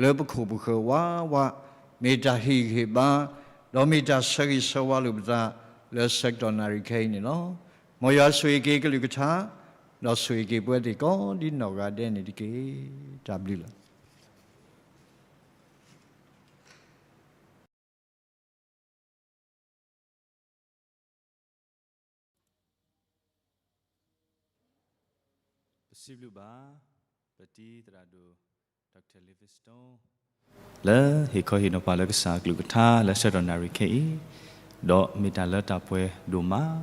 လၢပခိၣ်ပဃၢၤဝးဝး, မ့ၢ်တၢ်ဟ့ၣ်ဂံၢ်ဟ့ၣ်ဘါ, ဒီးမ့ၢ်တၢ်ဆၢဂ့ၤဆၢဝါလိာ်ပသး လၢဆၢကတီၢ်နၣ်ရံၣ်ခဲအံၤန့ၣ်လီၤ. မ်ယွၤဆိၣ်ဂ့ၤက့ၤကလုၢ်ကထါ, ဒီးဆိၣ်ဂ့ၤက့ၤပဝဲသ့ၣ်ကိးဒံနီၢ်ဂၤဒဲးန့ၣ်တက့ၢ်. တၢ်ဘျုးလီၤ. ပစံးဘျုးဘၣ် ပတံၤသရၣ်ဒိၣ် Doctor Livingstone လၢဟ့ၣ်ခီဟ့ၣ်နီၤပှၤလၢကစၢ်အကလုၢ်ကထါလၢဆၢကတီၢ်နၣ်ရံၣ်ခဲအံၤ, ဒီးမ့ၢ်တၢ်လၢတၢ်ပှဲၤဒိၣ်မး,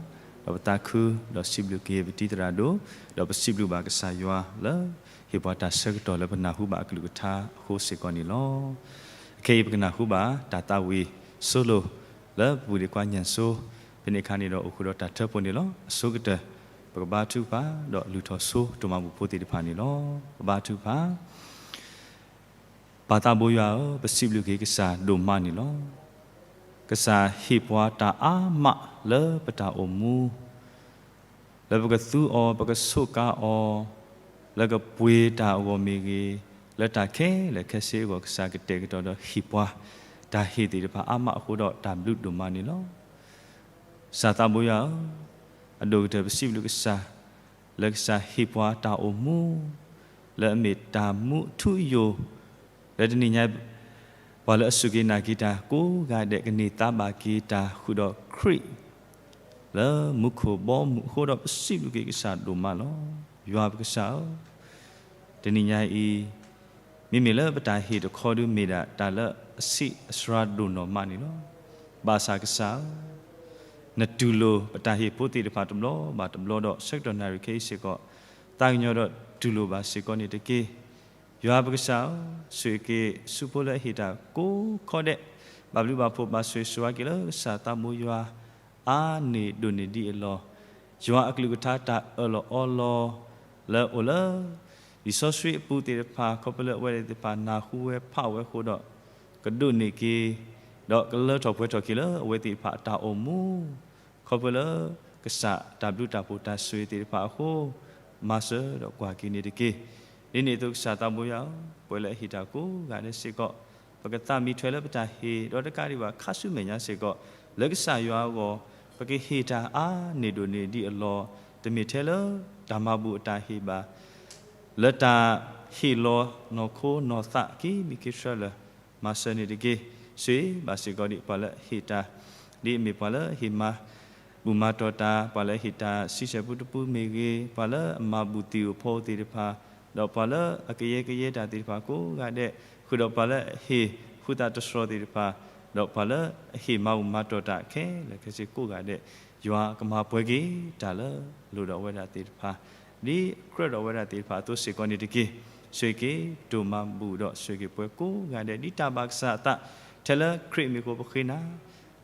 ဒီးပသးခုဒီးစံးဘျုးက့ၤပတံၤသရၣ်ဒိၣ်, ဒီးပစံးဘျုးဘၣ်ကစၢ်ယွၤလၢ ဟ့ၣ်ပှၤတၢ်ဆၢကတီၢ်လၢပနၢ်ဟူဘၣ်အကလုၢ်ကထါအဃိစ့ၢ်ကီးန့ၣ်လီၤ. အခဲအံၤပကနၢ်ဟူဘၣ်တၢ်သးဝံၣ် solo လၢပပူၤဒ့ခွါညၣ်စိ, ဖဲန့ၣ်အခါန့ၣ်ဒီးအိၣ်ဃုာ်ဒီးတၢ်ထၢဖှိၣ်န့ၣ်လီၤ. အဆိကတၢၢ် ပကဘါထုကဖၣ် ဒီးလုၢ်ထီၣ်ဆိတိၢ်မၤဘူၣ်ဖိသ့ၣ်တဖၣ်န့ၣ်လီၤ. ပဘါထုကဖၣ်. ပၢ်သးဘိယွၤဧၢ, ပစံးဘျုးက့ၤကစၢ်ဒိၣ်မးန့ၣ်လီၤ. ကစၢ်ဟ့ၣ်ပှၤတၢ်အါမးလၢပတၢ်အိၣ်မူ လၢပကသူအီၤ ပကဆိးကါအီၤ, လၢကပှ့ၤတၢ်အဂီၢ်မ့ၢ်ဂ့ၤ, လၢတၢ်ခဲလၢာ်ခဲဆ့အဂီၢ် ကစၢ်ကတဲာ်ကတီၤဒီးဟ့ၣ်ပှၤ တၢ်ဟ့ၣ်သ့ၣ်တဖၣ်အါမးအဃိဒီးတၢ်ဘျုးဒိၣ်မးန့ၣ်လီၤ. ကစၢ်သးဘိယွၤဧၢ, အဒိၣ်ကတၢၢ်ပစံးဘျုးကစၢ် လၢကစၢ်ဟ့ၣ်ပှၤတၢ်အိၣ်မူ လၢအမ့ၢ်တၢ်မူအထူအယိာ် လၢတနံၤညါ ပှၤလၢအစူၢ်က့ၤနာ်က့ၤတၢ်ကိးဂၤဒဲး ကန့ၢ်သါဘၣ်က့ၤတၢ်ဃုာ်ဒီးခရံာ် လၢမူခိၣ်ဘီမုၢ်အဃိဒီးပစံးဘျုးက့ၤကစၢ်ဒိၣ်မးလီၤ. ယွၤပကစၢ်ဧၢ, တနံၤညါအံၤ မ့မ့ၢ်လၢပတၢ်ဟ့ၣ်တခီဒုမ့ၢ်ဒၣ်တၢ်လၢအဆံးအစှၤဒိၣ်နီၢ်မးန့ၣ်လီၤ. ဘၣ်ဆၣ်ကစၢ်ဧၢ, နတူၢ်လိာ်ပတၢ်ဟ့ၣ်ဖိသ့ၣ်တဖၣ်တဘျီဘၣ်တဘျီဒီး ဆၢကတီၢ်နၣ်ရံၣ်ခဲအံၤစ့ၢ်ကီး သးကညီၤဒီးတူၢ်လိာ်ဘၣ်စ့ၢ်ကီးန့ၣ်တက့ၢ်. ယွၤပကစၢ်ဧၢ, ဆိၣ်ဂ့ၤက့ၤဆူဖိလၢအဟ့ၣ်တၢ်ကိးခီဒဲး, ဘၣ်ဘျုးဘၣ်ဖှိၣ်ဘၣ်ဆိၣ်ဂ့ၤဆိၣ်ဝါက့ၤလၢကစၢ်သးဘိယွၤ အါန့ၢ်ဒိၣ်န့ၢ်ဒံးအလီၢ်, ယွၤအကလုၢ်ကထါတၢ်အၢၣ်လီၤအီလီၤ လၢအအိၣ်လၢ လံာ်စီဆှံအပူၤသ့ၣ်တဖၣ် ခီဖျိလၢအဝဲသ့ၣ်တဖၣ်နၢ်ဟူဝဲဖးဝဲအဃိဒီး ကဒိးန့ၢ်က့ၤ ဒီးကလၢထီၣ်ပှဲၤထီၣ်က့ၤလၢအဝဲသ့ၣ်တဖၣ်အတၢ်အိၣ်မူ ခီဖျိလၢကစၢ်တၢ်ဘျုးတၢ်ဖှိၣ်တၢ်ဆိၣ်ဂ့ၤသ့ၣ်တဖၣ်အဃိ မၤစၢၤဒီးကွၢ်က့ၤန့ၣ်တက့ၢ်. ဒ်န့ၣ်အသိးကစၢ်သးဘိယွၤဧၢ, ပဝဲလၢအဟ့ၣ်တၢ်ကိးဂၤဒဲးစ့ၢ်ကီး ပကသးမံထွဲလၢပတၢ်ဟ့ၣ်ဒီးတကးဒံးဘၣ်ခါဆူမဲာ်ညါစ့ၢ်ကီး လၢကစၢ်ယွၤအဂီၢ် ပကဟ့ၣ်တၢ်အါန့ၢ်ဒိၣ်န့ၢ်ဒံးအလီၢ် တမ့ၢ်ထဲလၢတၢ်မၤဘူၣ်အတၢ်ဟ့ၣ်ဘၣ် လၢတၢ်ဟ့ၣ်လီၤနီၢ်ခိနီၢ်သးက့ၤမံၤက့ၤဆှၢလၢာ် မၤစၢၤန့ၣ်တက့ၢ်. ဆိၣ်ဂ့ၤဘၣ်စ့ၢ်ကီးဒံးပှၤလၢအဟ့ၣ်တၢ် ဒ်အမ့ၢ်ပှၤလၢအဟ့ၣ်မၤဘူၣ်မၤတီၤတၢ်, ပှၤလၢအဟ့ၣ်တၢ်ဆံဆဲၣ်ပူတပူမ့ၢ်ဂ့ၤ, ပှၤလၢအမၤဘူၣ်သံၣ်ဧိၤဖီဧိၤသ့ၣ်တဖၣ်, ဒီးပှၤလၢအကယဲၢ်ကယဲၢ်တၢ်သ့ၣ်တဖၣ်ကိးဂၤဒဲး, ဃုာ်ဒီးပှၤလၢအဟ့ၣ်ဃုသးတတြီသ့ၣ်တဖၣ်, ဒီးပှၤလၢအဟ့ၣ်မၤဘူၣ်မၤတီၤတၢ်ခဲလၢာ်ခဲဆ့ကိးဂၤဒဲး, ယွၤကမၤပှဲၤက့ၤတၢ်လၢလိၣ်ဒီးဝဲဒၣ်သ့ၣ်တဖၣ် ဒ်ကြၢးဒီးဝဲဒၣ်သ့ၣ်တဖၣ်အသိးစ့ၢ်ကီးန့ၣ်တက့ၢ်. ဆိၣ်ဂ့ၤက့ၤ တိၢ်မၤဘူၣ်ဒီးဆိၣ်ဂ့ၤက့ၤပှၤကိးဂၤဒဲး ဒ်တၢ်ဘၣ်ကစၢ်အသး ထဲလၢခရံာ်အမံၤအဃိပဃ့နၤ,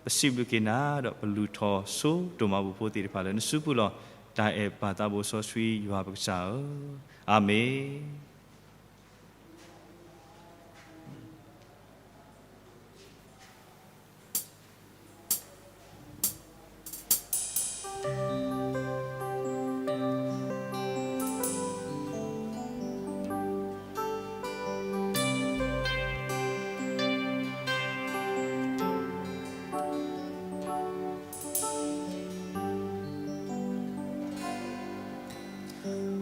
ပစံးဘျုးက့ၤနၤဒီးပလုၢ်ထီၣ်ဆိတိၢ်မၤဘူၣ်ဖိသ့ၣ်တဖၣ်လၢနစုပူၤလီၤ. တၢ်အဲၣ်ပၢ်သးဘိစီဆှံယွၤပကစၢ်ဧၢ, အၤမ့ၣ်.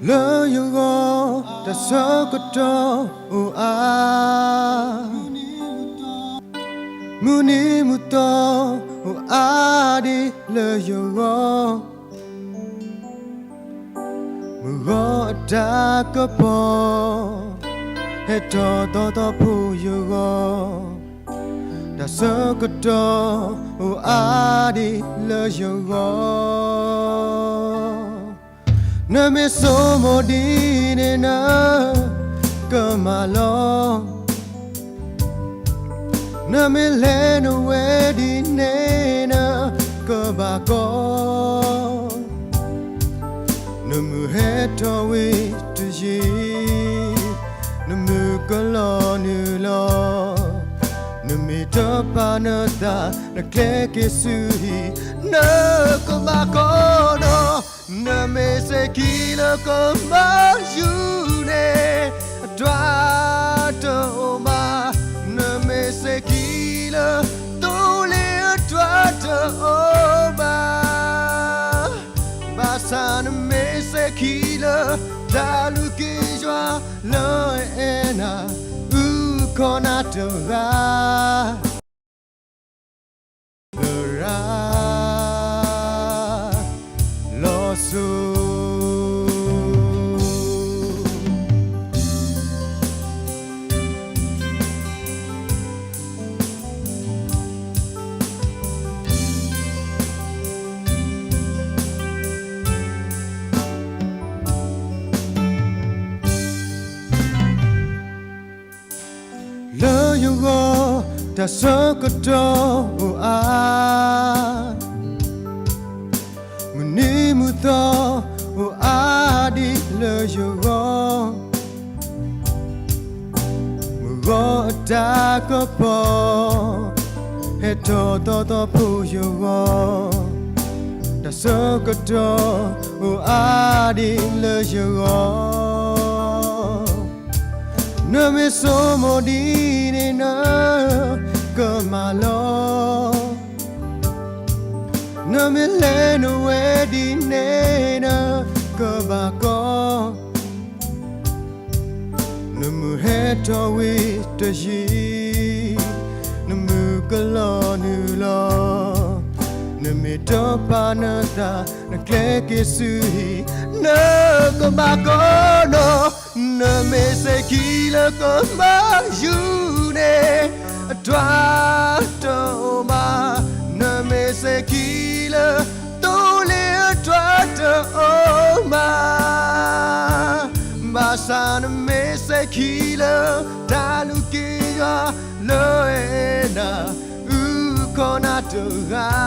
လၢယဂီၢ် တၢ်ဆၢကတီၢ်အိၣ်အါ, မုၢ်နံၤမုၢ်သီအိၣ်အါဒံးလၢယဂီၢ်, မုၢ်ဂီၤအတၢ်ကပီၤ ဟဲထီၣ်သီသီဖိယဂီၢ်, တၢ်ဆၢကတီၢ်အိၣ်အါဒံးလၢယဂီၢ်, နမ့ၢ်ဆိမိၣ်ဒ်န့ၣ်နကမၤလီၤ, နမ့ၢ်လဲၤနဝဲဒ်န့ၣ်နကဘၣ်ကီ, နမုၢ်ဟဲထီၣ်ဝံၤတယံာ်, နမုၢ်ကလီၤနုာ်လီၤ, နမ့ၢ်တပာ်နသး နကျဲက့ၤဆူဟံၣ် နကဘၣ်ကီဒီး, နမ့ၢ်စဲၤခံလၢကမၤယူၤန့ၣ် အတြၢ်တအိၣ်ဘၣ် မ့ၢ်စဲၤခံလၢ တၢ်လူၤက့ၤယွၤလၢအဲၣ်နၤ အုၣ်ခီၣ်နၤတဂၤ လရာ် လီၤစိၤ လၢယဂီၢ် တၢ်ဆၢကတီၢ်အိၣ်အါ, မုၢ်နံၤမုၢ်သီအိၣ်အါဒံးလၢယဂီၢ်, မုၢ်ဂီၤအတၢ်ကပီၤ ဟဲထီၣ်သီသီဖိယဂီၢ်, တၢ်ဆၢကတီၢ်အိၣ်အါဒံးလၢယဂီၢ်, နမ့ၢ်ဆိကမိၣ်ဒ်န့ၣ်နကမၤလီၤ, နမ့ၢ်လဲၤနဝဲဒ်န့ၣ်နကဘၣ်ကီ နမုၢ်ဟဲထီၣ်ဝံၤတယံာ်, နမုၢ်ကလီၤနုာ်လီၤ, နမ့ၢ်တပာ်နသး နကျဲက့ၤဆူဟံၣ် နကဘၣ်ကီနီၤ, နမ့ၢ်စဲၤခံလၢကမၤယူၤန့ၣ် အတြၢ်တအိၣ်ဘၣ်, နမ့ၢ်စဲၤခံလၢ သိလ့ၣ်အတြၢ်တအိၣ်ဘၣ်, ဘၣ်ဆၣ်နမ့ၢ်စဲၤခံလၢ တၢ်လူၤက့ၤယွၤလၢအဲၣ်နၤ အုၣ်ခီၣ်နၤတဂၤ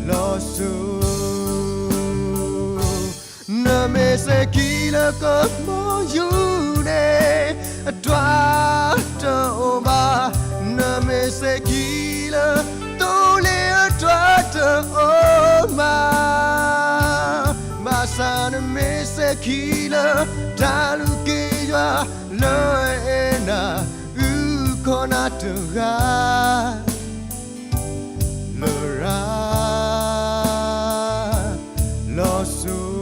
လရာ် လီၤစိၤ နမ့ၢ်စဲၤခံလၢကမၤယူၤန့ၣ် အတြၢ်တအိၣ်ဘၣ်, နမ့ၢ်စဲၤခံလၢ သိလ့ၣ်အတြၢ်တအိၣ်ဘၣ်, ဘၣ်ဆၣ်နမ့ၢ်စဲၤခံလၢ တၢ်လူၤက့ၤယွၤလၢအဲၣ်နၤ အုၣ်ခီၣ်နၤတဂၤ လရာ် လီၤစိၤ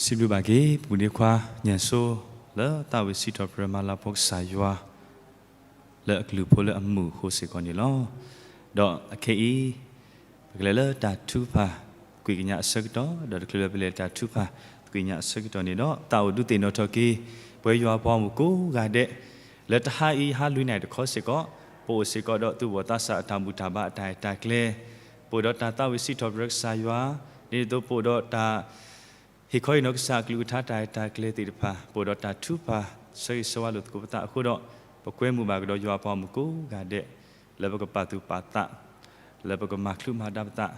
စံးဘျုးဘၣ်က့ၤ ပူၤဒ့ခွါညၣ်စိ လၢသးဝံၣ်စံးထီၣ်ပတြၢၤမၤလၤကပီၤကစၢ်ယွၤ လၢအကလုၢ်ဖိလၢအမုာ်အဃိစ့ၢ်ကီးန့ၣ်လီၤ. ဒီးအခဲအံၤ ပကလဲၤလၢတၢ်ထုကဖၣ်သကွံာ်ကညးအဆၢကတီၢ်, ဒီးတချုးလၢပလဲၤတၢ်ထုကဖၣ်သကွံာ်ကညးအဆၢကတီၢ်န့ၣ်ဒီး သးအိၣ်ဒုးသ့ၣ်နီၣ်ထီၣ်က့ၤ ပဝဲယွၤပှၤဂီၢ်မုၢ်ကိးဂၤဒဲး လၢတဟါအံၤ ဟါလွံၢ်နၣ်ရံၣ်တခီစ့ၢ်ကီး ပအိၣ်စ့ၢ်ကီးဒီးသူၣ်ဘီၣ်သးစၢ်အတၢ်ဘူၣ်တၢ်ဘါအတၢ်အဲၣ်တၢ်ကျဲ, ပအိၣ်ဒီးတၢ်သးဝံၣ်စံးထီၣ်ပတြၢၤကစၢ်ယွၤ, ဒ်န့ၣ်အသိးပအိၣ်ဒီးတၢ် ဟ့ၣ်ခီဟ့ၣ်နီၤကစၢ်အကလုၢ်ကထါတၢ်အဲၣ်တၢ်ကျဲသ့ၣ်တဖၣ်, ပအိၣ်ဒီးတၢ်ထုကဖၣ်ဆၢဂ့ၤဆၢဝါလိာ်သကိးပသးအဃိဒီး, ပကွဲမုာ်ဘၣ်ကဒီးယွၤအပှၤဂီၢ်မုၢ်ကိးဂၤဒဲး, လၢပကပာ်သူၣ်ပာ်သး, လၢပကမၤချုးမၤဒါပသး,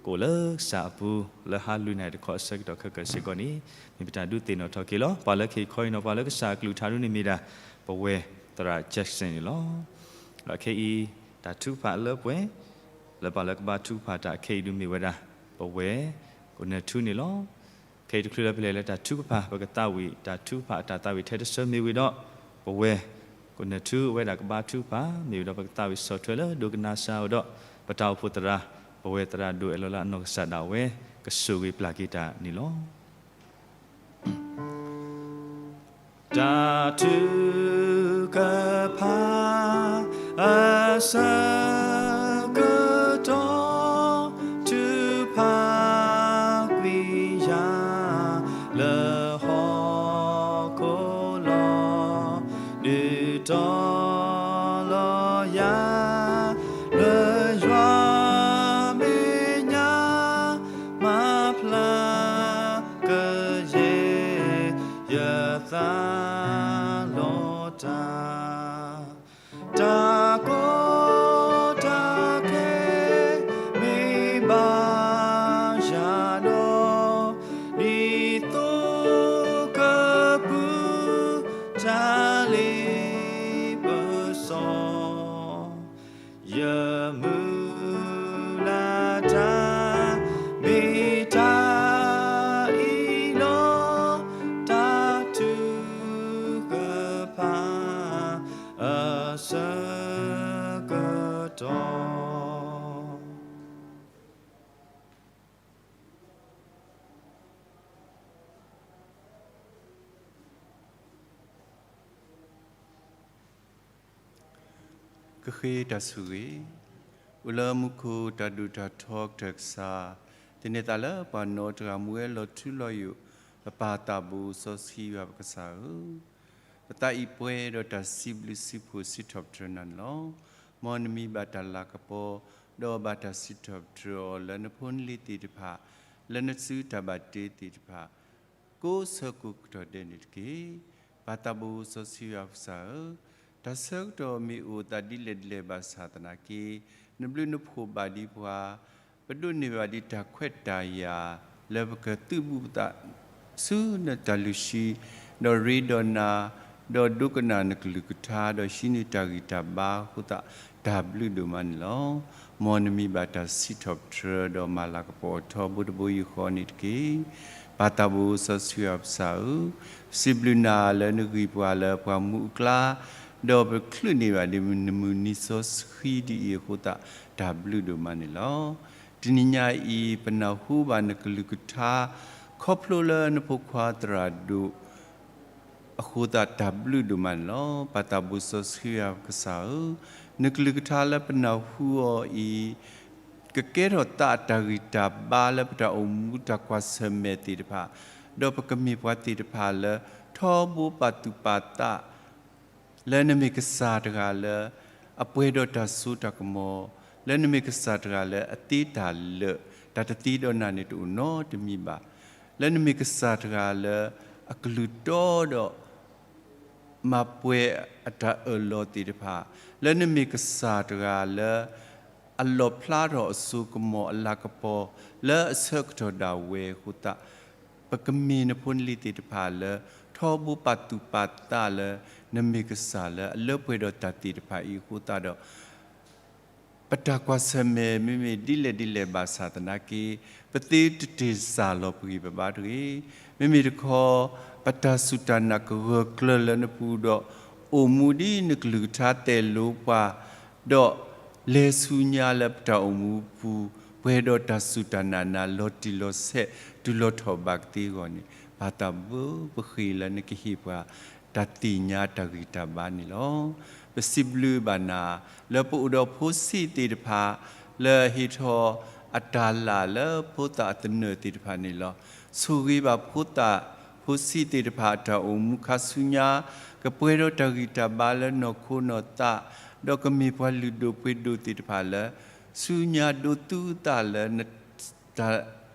ကအိၣ်လၢကစၢ်အပူၤ လၢဟါလွံၢ်နၣ်ရံၣ်တခီအဆၢကတီၢ်ခဲကၢၢ်စ့ၢ်ကီးန့ၣ်, မ့ၢ်ပတၢ်ဒုးသ့ၣ်နီၣ်ထီၣ်က့ၤလီၤ. ပှၤလၢကဟ့ၣ်ခီဟ့ၣ်နီၤပှၤလၢကစၢ်အကလုၢ်ကထါဒ်န့ၣ်မ့ၢ်ဒၣ် ပဝဲသရၣ် Jackson န့ၣ်လီၤ. ဒီးခဲအံၤ တၢ်ထုကဖၣ်လၢပှဲၤ လၢပှၤလၢကဘါထုကဖၣ်တၢ်ခဲအံၤဒုးမ့ၢ်ဝဲဒၣ် ပဝဲၢ်ကနၢၤထူန့ၣ်လီၤ. ခဲအံၤတချုးလၢပလဲၤလၢတၢ်ထုကဖၣ် ပကသးဝံၣ်တၢ်ထုကဖၣ်အတၢ်သးဝံၣ်ထဲတဆၢမ့ၢ်ဝံၤဒီး ပဝဲၢ်ကနၢၤထူအဝဲဒၣ်ကဘါထုကဖၣ် မ့ၢ်ဝံၤဒီးပကသးဝံၣ်ဆီၣ်ထွဲလၢဒိကနၣ်စၢ်အီၤဒီး ပတၢ်အိၣ်ဖှိၣ်သရၣ် ပဝဲၢ်သရၣ်ဒိၣ်အဲၣ်လီၤလၢအနီၢ်ကစၢ်ဒၣ်ဝဲ ကဆိၣ်ဂ့ၤပျၢ်က့ၤတၢ်န့ၣ်လီၤ. တၢ်ထုကဖၣ်အဆၢကတီၢ် ထုကဖၣ်ကွံာ်ယၤ လၢဟီၣ်ခိၣ်လီၤ. ဒုးတီၤလီၤယၤ လၢယွၤမဲာ်ညါ မၤဖျါကယဲၢ် ယသးလီၤတၢ် တၢ်မ့ၢ်တၢ်အံၤလီၤ, တၢ်ထုကဖၣ်အဆၢကတီၢ်. ကဃ့တၢ်ဆိၣ်ဂ့ၤ, အိၣ်လၢမူခိၣ်တၢ်ဒိၣ်တၢ်ထီကတၢၢ်ကစၢ်, သန့ၤသးလၢပှၤနီတဂၤမူဝဲလီၤထူလီၤယိာ်, ပပၢ်သးဘိစီဆှံယွၤပကစၢ်ဧၢ, ပသးအံၤပှဲၤဒီးတၢ်စံးဘျုးစံးဖှိၣ်စံးထီၣ်ပတြၢၤနၤန့ၣ်လီၤ. မ်နမံၤဘၣ်တၢ်လၤကပီၤ, ဒီးဘၣ်တၢ်စံးထီၣ်ပတြၢၤအီၤလၢနဖိနလံၤသ့ၣ်တဖၣ်, လၢနစုတၢ်ဘၣ်တ့သ့ၣ်တဖၣ် ကိးဆၢကိးကတီၢ်ဒဲးန့ၣ်တက့ၢ်. ပၢ်သးဘိစီဆှံယွၤပကစၢ်ဧၢ, တၢ်ဆၢကတီၢ်မ့ၢ်အိၣ်သးဒ်လဲၣ်ဒ်လဲၣ်ဘၣ်ဆၣ်သနာ်က့, နဘျုးနဖှိၣ်ဘၣ်ဒံးပှၤ, ပဒိးန့ၢ်ဘၣ်ဒံးတၢ်ခွဲးတၢ်ယာ်လၢပကသုးဘူးပသး ဆူနတၢ်လုၢ်ဟံၣ်, ဒီးရ့ဒီးနၤ, ဒီးဒိကနၣ်နကလုၢ်ကထါ, ဒီးဟံးန့ၢ်တၢ်ဂံၢ်တၢ်ဘါအဃိသတး တၢ်ဘျုးဒိၣ်မးန့ၣ်လီၤ. မ်နမံၤဘၣ်တၢ်စံးထီၣ်ပတြၢၤဒီးမၤလၤကပီၤအီၤထီဘိတဘိယူၢ်ဃီန့ၣ်တက့ၢ်. ပၢ်သးဘိစီဆှံယွၤပကစၢ်ဧၢ, ပစံးဘျုးနၤလၢနဂံၢ်ပှၤလၢပှၤမူအကျါ, ဒီးပချုးန့ၢ်ဘၣ်ဒ်နမုၢ်နံၤစီဆှံဒ်အံၤအဃိသတး တၢ်ဘျုးဒိၣ်မးန့ၣ်လီၤ. တနံၤညါအံၤ ပနၢ်ဟူဘၣ်နကလုၢ်ကထါ ခီဖျိလၢနဖိခွါသရၣ်ဒိၣ် အဃိသတးတၢ်ဘျုးဒိၣ်မးန့ၣ်လီၤ. ပၢ်သးဘိစီဆှံယွၤပကစၢ်ဧၢ, နကလုၢ်ကထါလၢပနၢ်ဟူအီၤအံၤ ကကဲထီၣ်သးအတၢ်ဂံၢ်တၢ်ဘါလၢပတၢ်အိၣ်မူတၢ်ကွၢ်ဆၢၣ်မဲာ်သ့ၣ်တဖၣ်, ဒီးပကမ့ၢ်ပှၤသ့ၣ်တဖၣ်လၢ ထီဘိပာ်သူၣ်ပာ်သး လၢနမ့ၢ်ကစၢ်တဂၤလၢ အပှဲၤဒီးတၢ်စိတၢ်ကမီၤ, လၢနမ့ၢ်ကစၢ်တဂၤလၢအသ့တၢ်လၢာ်, တၢ်တသ့ဒီးနၤန့ၣ်တအိၣ်နီတမံၤဘၣ်, လၢနမ့ၢ်ကစၢ်တဂၤလၢ အကလုၢ်တီဒီး မၤပှဲၤအတၢ်အၢၣ်လီၤသ့ၣ်တဖၣ်, လၢနမ့ၢ်ကစၢ်တဂၤလၢ အလီၣ်ဖျါထီၣ်အစိကမီၤအလၤကပီၤ လၢအဆၢကတီၢ်ဒၣ်ဝဲအဃိသတး ပကမ့ၢ်နဖိနလံၤသ့ၣ်တဖၣ်လၢ ထီဘိပာ်သူၣ်ပာ်သးလၢ နမ့ၢ်ကစၢ်လၢအလၢပှဲၤဒီးတၢ်သ့ၣ်တဖၣ်အံၤအဃိသတးဒီး ပတၢ်ကွၢ်ဆၢၣ်မဲာ်မ့မ့ၢ်ဒ်လဲၣ်ဒ်လဲၣ်ဘၣ်ဆၣ်သနာ်က့ ပသ့တတ့ၢ်စၢ်လီၤပဂံၢ်ပဘါတဂ့ၤ. မ့မ့ၢ်တခီ ပတၢ်စူၢ်တၢ်နာ်ကဂၢၢ်ကျၢၤလၢနပူၤဒီး အိၣ်မူဒ်နကလုၢ်ကထါတဲာ်လိပှၤ ဒီးလဲၤဆူညါလၢပတၢ်အိၣ်မူပူၤ ပှဲၤဒီးတၢ်စူၢ်တၢ်နာ်နၤ လီၤတံၢ်လီၤဆဲး တုၤလီၤထီၣ်ဘၣ်ကသ့အဂီၢ်န့ၣ် ပၢ်သးဘိပဃ့လၢနကဟ့ၣ်ပှၤ တၢ်သ့ၣ်ညါတၢ်ဂံၢ်တၢ်ဘါန့ၣ်လီၤ. ပစံးဘျုးဘၣ်နၤ လၢပအိၣ်ဒီးဖိဆံးသ့ၣ်တဖၣ် လၢဟ့ၣ်ထီၣ်အတၢ်လၢ်လၢဖိသၣ်အသနၢၣ်သ့ၣ်တဖၣ်န့ၣ်လီၤ. ဆိၣ်ဂ့ၤဘၣ်ဖိသၣ်ဖိဆံးသ့ၣ်တဖၣ်အတၢ်အိၣ်မူခါဆူညါ ကပှဲၤဒီးတၢ်ဂံၢ်တၢ်ဘါလၢနီၢ်ခိနီၢ်သး ဒီးကမ့ၢ်ပှၤလုၢ်ဒိၣ်ပှ့ၤဒိၣ်သ့ၣ်တဖၣ်လၢ ဆူညါဒိးသူသးလၢ တၢ်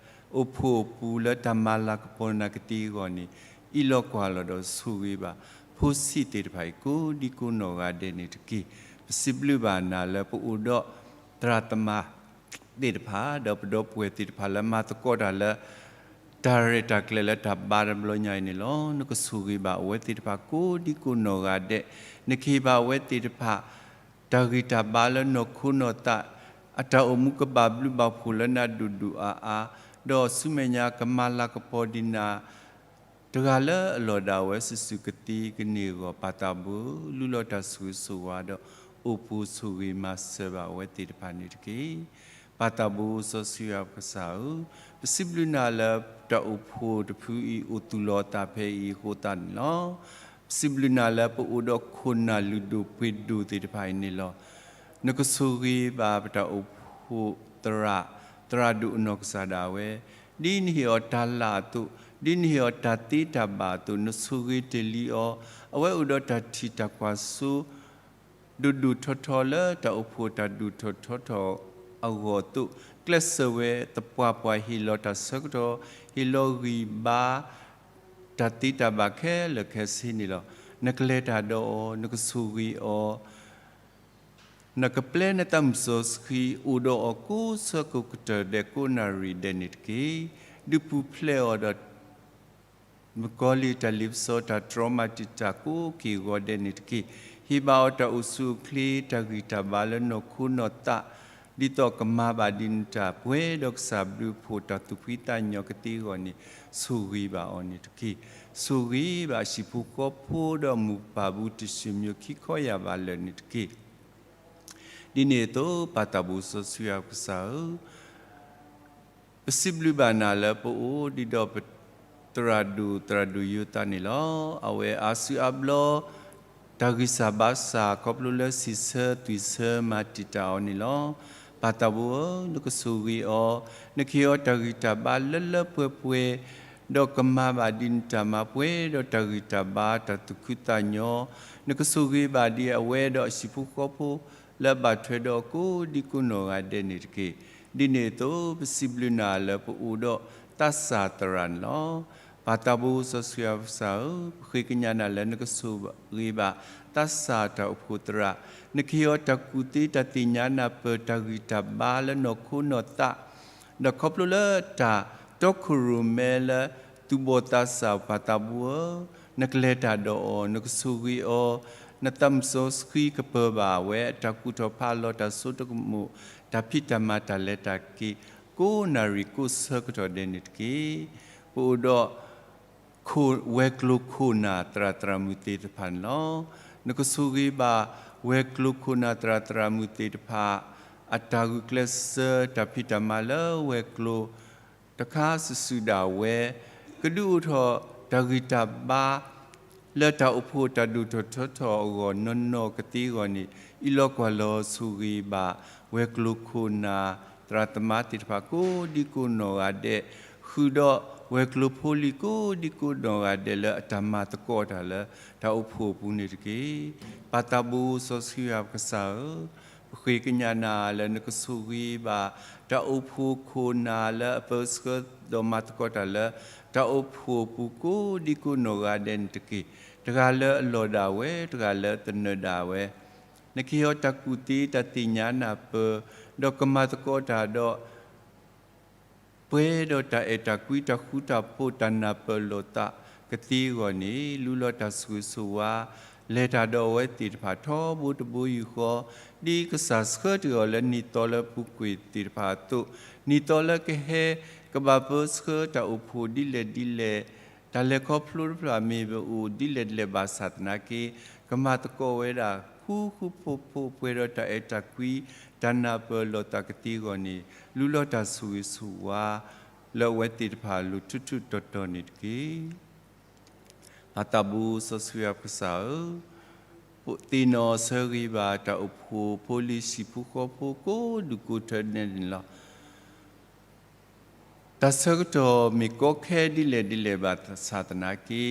အိၣ်ဖှိၣ်အပူၤလၢတၢ်မၤလၤကပီၤနၤကသ့အဂီၢ်န့ၣ် အံးလီၤကွၢ်လီၤဒီးဆိၣ်ဂ့ၤဘၣ် ဖိဆံးသ့ၣ်တဖၣ်အံၤ ကိးဒံကိးနီၢ်ဂၤဒဲးန့ၣ်တက့ၢ်. ပစံးဘျုးဘၣ်နၤလၢပအိၣ်ဒီး သရၣ်သမါသ့ၣ်တဖၣ် ဒီးပဒီပုၢ်ဝဲၢ်သ့ၣ်တဖၣ်လၢမၤသကိးတၢ်လၢ တၢ်ရဲၣ်တၢ်ကျဲၤလၢတၢ်ဘါတဘျီညါအံၤန့ၣ်လီၤ. နကဆိၣ်ဂ့ၤဘၣ်အဝဲသ့ၣ်တဖၣ်ကိးဒံကိးနီၢ်ဂၤဒဲး, နကဟ့ၣ်ဘၣ်အဝဲသ့ၣ်တဖၣ် တၢ်ဂံၢ်တၢ်ဘါလၢနီၢ်ခိနီၢ်သး, အတၢ်အိၣ်မူကဘၣ်ဘျုးဘၣ်ဖှိၣ်လၢနၤဒိၣ်ဒိၣ်အါအါ, ဒီးဆူမဲာ်ညါကမၤလၤကပီၤဒံးနၤ တဂၤလၢအလီၢ်ဒၣ်ဝဲစုာ်စုာ်ကသံကန့ၢ်အဂီၢ် ပၢ်သးဘိ လူလီၤတၢ်ဆိၣ်ဂ့ၤဆိၣ်ဝါဒီး အိၣ်ဖှိၣ်ဆိၣ်ဂ့ၤမၤစၢၤဘၣ်အဝဲသ့ၣ်တဖၣ်န့ၣ်တက့ၢ်. ပၢ်သးဘိစီဆှံယွၤပကစၢ်ဧၢ, ပစံးဘျုးနၤလၢတၢ်အိၣ်ဖှိၣ်တဖုအံၤအိၣ်သူၣ်လီၤအသးဖဲအံၤအဃိသတးန့ၣ်လီၤ. ပစံးဘျုးနၤလၢပအိၣ်ဒီးခိၣ်နၢ်လုၢ်ဒိၣ်ပှ့ၤဒိၣ်သ့ၣ်တဖၣ်အံၤန့ၣ်လီၤ. နကဆိၣ်ဂ့ၤဘၣ်ပတၢ်အိၣ်ဖှိၣ်သရၣ်, သရၣ်ဒိၣ်အနီၢ်ကစၢ်ဒၣ်ဝဲ, ဒ်နဟ့ၣ်အီၤတၢ်လၢ်အသိး, ဒ်နဟ့ၣ်အီၤတၢ်သ့တၢ်ဘၣ်အသိး နဆိၣ်ဂ့ၤတ့ၢ်လံအီၤ, အဝဲအိၣ်ဒီးတၢ်ထံၣ်တၢ်ကွၢ်စိ ဒိၣ်ဒိၣ်ထီထီလၢတၢ်အိၣ်ဖှိၣ်တၢ်ဒိၣ်ထီၣ်ထီထီၣ်အဂီၢ်အသိး, ကျဲးစၢးဝဲသပှၢ်ပှၢ်ဟ့ၣ်လီၤတၢ်ဆၢကတီၢ်, ဟ့ၣ်လီၤဂံၢ်ဘါ တၢ်သ့တၢ်ဘၣ်ခဲလၢာ်ခဲဆ့န့ၣ်လီၤ. နကလဲၤတၢ်ဒီးအီၤ, နကဆိၣ်ဂ့ၤအီၤ, နကပျဲနသးမုၢ်စီဆှံအိၣ်ဒီးအီၤကိးဆၢကိးကတၢၢ်ဒဲးကိးနၣ်ရံၣ်ဒဲးန့ၣ်တက့ၢ်. ဒုးပူၤဖျဲးအီၤဒီး မုၣ်ကီၤလံၢ်တၢ်လ့ပစီတၢ်တြီမၤတံာ်တာ်ကိးက့ၢ်ဂီၤဒဲးန့ၣ်တက့ၢ်. ဟ့ၣ်ဘၣ်အီၤတၢ်အိၣ်ဆူၣ်အိၣ်ချ့တၢ်ဂံၢ်တၢ်ဘါလၢနီၢ်ခိနီၢ်သး ဒ်သိးကမၤဘၣ်ဒံးနတၢ်ပှဲၤဒီးကစၢ်ဘျုးအဖှိၣ်တၢ်သူၣ်ဖှံသးညီကသ့အဂီၢ်န့ၣ်, ဆိၣ်ဂ့ၤဘၣ်အီၤန့ၣ်တက့ၢ်. ဆိၣ်ဂ့ၤဘၣ်ဟံၣ်ဖိဃီဖိဒီးမိၢ်ပၢ်ဘူးတဆံမၠိခံခီယၢ်ဘးလၢာ်န့ၣ်တက့ၢ်. ဒ်န့ၣ်အသိး ပၢ်သးဘိစီဆှံယွၤပကစၢ်ဧၢ, ပစံးဘျုးဘၣ်နၤလၢပအိၣ်ဒံးဒီးပသရၣ်ဒိၣ်သရၣ်ဒိၣ်ယိၤသးန့ၣ်လီၤ. အဝဲအါစုအါဘျီ တၢ်ဂံၢ်စၢ်ဘါစၢ် ခီဖျိလၢစံးဆၢသွံၣ်ဆၢမၤတံာ်တာ်အီၤန့ၣ်လီၤ. ပၢ်သးဘိဧၢ, နကဆိၣ်ဂ့ၤအီၤ, နကဟ့ၣ်အီၤတၢ်ဂံၢ်တၢ်ဘါလၢလၢပှဲၤပှဲၤ, ဒီးကမၤဘၣ်ဒံးနတၢ်မၤပှဲၤဒီးတၢ်ဂံၢ်တၢ်ဘါတၢ်သူၣ်ခုသးညီ, နကဆိၣ်ဂ့ၤဘၣ်ဒံးအဝဲဒီးအဟံၣ်ဖိဃီဖိ လၢအဘၣ်ထွဲဒီးအကိးဒံကိးနီၢ်ဂၤဒဲးန့ၣ်တက့ၢ်. ဒ်န့ၣ်အသိး ပစံးဘျုးနၤလၢပအိၣ်ဒီးသးစၢ်သရၣ်န့ၣ်လီၤ. ပၢ်သးဘိစီဆှံယွၤပကစၢ်ဧၢ, ပဃ့ကညးနၤလၢနကဆိၣ်ဂ့ၤဘၣ်သးစၢ်တၢ်အိၣ်ဖှိၣ်သရၣ်, နကဟ့ၣ်အီၤတၢ်ကူၣ်သ့တၢ်သ့ၣ်ညါနၢ်ပၢၢ်တၢ်ဂံၢ်တၢ်ဘါလၢနီၢ်ခိနီၢ်သး ဒီးခီဖျိလၢတၢ်တီခိၣ်ရိၣ်မဲလၢသူၣ်ဘီၣ်သးစၢ် ပၢ်သးဘိဧၢ, နကလဲၤတၢ်ဒီးအီၤ, နကဆိၣ်ဂ့ၤအီၤ, နသးမုၢ်စီဆှံကပၢၤဘၣ်ဝဲ, အတၢ်ကူၣ်ထီၣ်ဖးလီၤတၢ်စိတၢ်ကမီၤ, တၢ်ဖံးတၢ်မၤတၢ်လဲၤတၢ်က့ၤ ကိးနၣ်ရံၣ်ကိးဆၢကတီၢ်ဒဲးန့ၣ်တက့ၢ်. ပအိၣ်ဒီး ခိၣ် ဝဲၤကျိၤခိၣ်နၢ်သရၣ်သရၣ်မုၣ်သ့ၣ်တဖၣ်န့ၣ်လီၤ. နကဆိၣ်ဂ့ၤဘၣ် ဝဲၤကျိၤခိၣ်နၢ်သရၣ်သရၣ်မုၣ်သ့ၣ်တဖၣ် အတၢ်ဂုာ်ကျဲးစၢး တၢ်ဖံးတၢ်မၤလၢဝဲၤကျိၤ တခါစုာ်စုာ်ဒၣ်ဝဲ ကဒုးအိၣ်ထီၣ်တၢ်ဂံၢ်တၢ်ဘါ လၢတၢ်အိၣ်ဖှိၣ်တၢ်ဒိၣ်ထီၣ်ထီထီၣ်အဂီၢ် နီၢ်နီၢ်ကသ့အဂီၢ်န့ၣ် အံးလီၤကွၢ်လီၤဆိၣ်ဂ့ၤဘၣ် ဝဲၤကျိၤခိၣ်နၢ် သရၣ်သမါသ့ၣ်တဖၣ် ကိးဒံကိးနီၢ်ဂၤဒဲး ဃုာ်ဒီးဝဲၤကျိၤဖိလံၤ ကိးဒံကိးနီၢ်ဂၤဒဲး လၢအတၢ်မၤသကိးတၢ်လၢ တၢ်အိၣ်ဖှိၣ်အပူၤန့ၣ်တက့ၢ်. ပၢ်သးဘိစီဆှံယွၤပကစၢ်ဧၢ, ပဃ့ကညးနၤလၢနကဆိၣ်ဂ့ၤဘၣ် တၢ်အိၣ်ဖှိၣ်ခိၣ်နၢ်လၢအပၢဆှၢဒီးမၤသကိးတၢ်လၢ တၢ်အိၣ်ဖှိၣ်အပူၤ ကိးဒံကိးနီၢ်ဂၤဒဲးန့ၣ်တက့ၢ်. တဂၤလၢအလီၢ်ဒၣ်ဝဲ, တဂၤလၢသနၢၣ်ဒၣ်ဝဲ, နကဟ့ၣ်အီၤတၢ်ကူၣ်သ့ တၢ်သ့ၣ်ညါနၢ်ပၢၢ်, ဒီးကမၤသကိးတၢ်ဒီး ပှဲၤဒီးတၢ်အဲၣ်တၢ်ကွံ တၢ်ဃူတၢ်ဖိး တၢ်နၢ်ပၢၢ်လိာ်သးကသ့အဂီၢ်န့ၣ် လူလီၤတၢ်ဆိၣ်ဂ့ၤဆိၣ်ဝါ လဲၤတၢ်ဒီးအဝဲသ့ၣ်တဖၣ် ထီဘိတဘိယူၢ်ဃီ, ဒ်ကစၢ်ဆှၢတ့ၢ်အီၤလၢနံၣ်သီလၢအပူၤကွံာ်သ့ၣ်တဖၣ်အသိး, နံၣ်သီလၢကဟဲ ကဘၣ်ပၢဆှၢတၢ်အိၣ်ဖှိၣ်ဒ်လဲၣ်ဒ်လဲၣ်, တၢ်လဲၤခီဖျိတဖၣ်မ့ၢ်ပအိၣ်ဒ်လဲၣ်ဒ်လဲၣ်ဘၣ်ဆၣ်သနာ်က့ ကမၤသကိးဝဲဒၣ် ဃူဃူဖိးဖိး ပှဲၤဒီးတၢ်အဲၣ်တၢ်ကွံ တၢ်နၢ်ပၢၢ်လိာ်သးကသ့အဂီၢ်န့ၣ် လူလီၤတၢ်ဆိၣ်ဂ့ၤဆိၣ်ဝါ လၢအဝဲသ့ၣ်တဖၣ်အလိၤထူးထူးတီၤတီၤန့ၣ်တက့ၢ်. ပၢ်သးဘိစီဆှံယွၤပကစၢ်ဧၢ, ပသ့ၣ်နီၣ်ဆၢဂ့ၤဘၣ် တၢ်အိၣ်ဖှိၣ်ဖိလံၤ ဟံၣ်ဖိဃီဖိ ကိးဒူၣ်ကိးထၢဒဲးန့ၣ်လီၤ. တၢ်ဆၢကတီၢ်မ့ၢ်ကီခဲဒ်လဲၣ်ဒ်လဲၣ်ဘၣ်ဆၣ်သနာ်က့